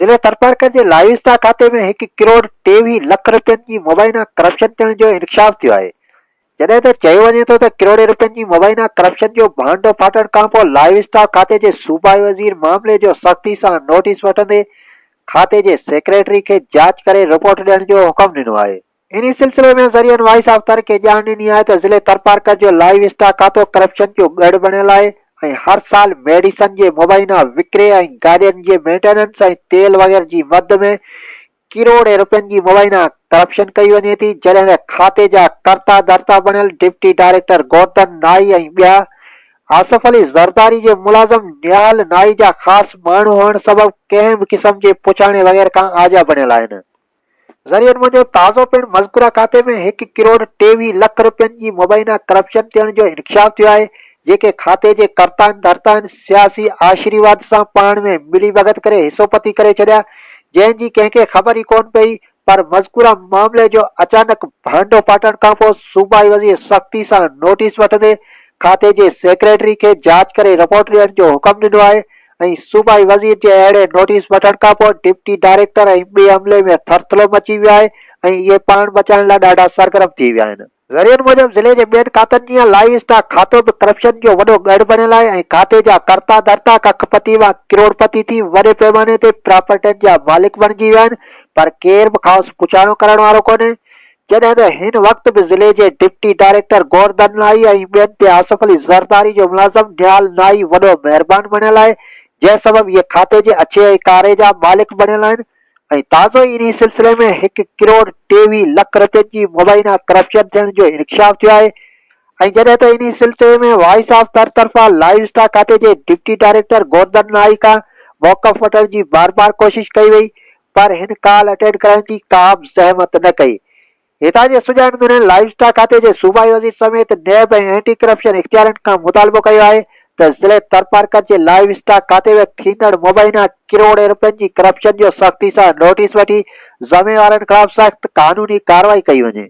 ضلعي ٿرپارڪر جي live stock کاتي ۾ هڪ ڪروڙ 23 لک رپين جي مبينا ڪرپشن ٿيڻ جو انڪشاف ٿيو آهي. جڏهن ته چيو وڃي ٿو ته ڪروڙين رپين جي مبينا ڪرپشن جو ڀانڊو ڦاٽڻ کانپوء لائيو اسٽاڪ کاتي جي صوبائي وزير معاملي جو سختي سان نوٽيس وٺندي کاتي جي سيڪريٽري کي جاچ ڪري رپورٽ ڏيڻ جو حڪم ڏنو آهي. انهي سلسلي ۾ ذريعن وائس آف ٿر کي ڄاڻ ڏني آهي ته ضلعي ٿرپارڪر جو لائيو اسٽاڪ کاتو ڪرپشن جو ڳڙهه بڻيل آهي ۽ هر سال ميڊيسن جي مبينا وڪري ۽ گاڏين جي مينٽيننس ۽ تيل وغيره جي مد ۾ ڪروڙين رپين جي مبينا ڪرپشن ڪئي وڃي ٿي جڏهن ته کاتي جا ڪرتا ڌرتا بڻيل ڊپٽي ڊائريڪٽر گورڌن نائي ۽ ٻيا آصف علي زرداري جي ملازم نهال نائي جا خاص ماڻهو هئڻ سبب ڪنهن به قسم جي پڇاڻي وغيره کان آجا بڻيل آهن. ذريعن موجب تازو پڻ مذڪوره کاتي ۾ هڪ ڪروڙ 23 لک رپين جي مبينا ڪرپشن ٿيڻ جو انڪشاف ٿيو آهي، جيڪي کاتي جي ڪرتائن ڌرتائن سياسي آشريواد سان پاڻ ۾ ملي ڀڳت ڪري حصو پتي ڪري ڇڏيا، جنهن جي ڪنهن کي خبر ئي ڪونه پئي، پر مذڪوره معاملي جو اچانڪ ڀانڊو ڦاٽڻ کانپوء صوبائي وزير سختي سان نوٽيس وٺندي کاتي جي سيڪريٽري کي جاچ ڪري رپورٽ ڏيڻ جو حڪم ڏنو آهي ۽ صوبائي وزير جي اهڙي نوٽيس وٺڻ کانپوء ڊپٽي ڊائريڪٽر ۽ ٻئي عملي ۾ ٿرٿلو مچي ويو آهي ۽ اهي پاڻ بچائڻ لاء ڏاڍا سرگرم ٿي ويا آهن. ذريعن موجب ضلعي جي ٻين کاتن جيان لائيو اسٽاڪ کاتو به ڪرپشن جو وڏو ڳڙهه بڻيل آهي ۽ کاتي جا ڪرتا ڌرتا ڪک پتي مان ڪروڙ پتي ٿي وڏي پيماني تي پراپرٽين جا مالڪ بڻجي ويا آهن پر ڪير به کانئس پڇاڻو ڪرڻ وارو ڪونهي. جڏهن ته هن وقت به ضلعي جي ڊپٽي ڊائريڪٽر گورڌن نائي ۽ ٻين تي آصف علي زرداري جو ملازم نهال نائي وڏو مهربان بڻيل آهي، جنهن سبب اهي کاتي جي اڇي ۽ ڪاري جا مالڪ بڻيل آهن ۽ تازو ئي انهي سلسلي ۾ هڪ ڪروڙ 23 لک رپين جي مبينا ڪرپشن ٿيڻ جو انڪشاف ٿيو آهي ۽ جڏهن ته انهي سلسلي ۾ وائس آف ٿر طرفان لائيو اسٽاڪ کاتي جي ڊپٽي ڊائريڪٽر گورڌن نائي کان موقف وٺڻ جي بار بار ڪوشش ڪئي وئي پر هن ڪال اٽينڊ ڪرڻ جي ڪا به زحمت نه ڪئي. هتان جي سڄاڻ ڌرين لائيو اسٽاڪ کاتي جي صوبائي وزير سميت نيب ۽ اينٽي ڪرپشن اختيارين کان مطالبو ڪيو آهي ته ضلعي ٿرپارڪر جي لائيو اسٽاڪ کاتي ۾ ٿيندڙ مبينا ڪروڙين رپين جي ڪرپشن جو سختي سان نوٽيس وٺي ذميوارن خلاف سخت قانوني ڪارروائي ڪئي وڃي.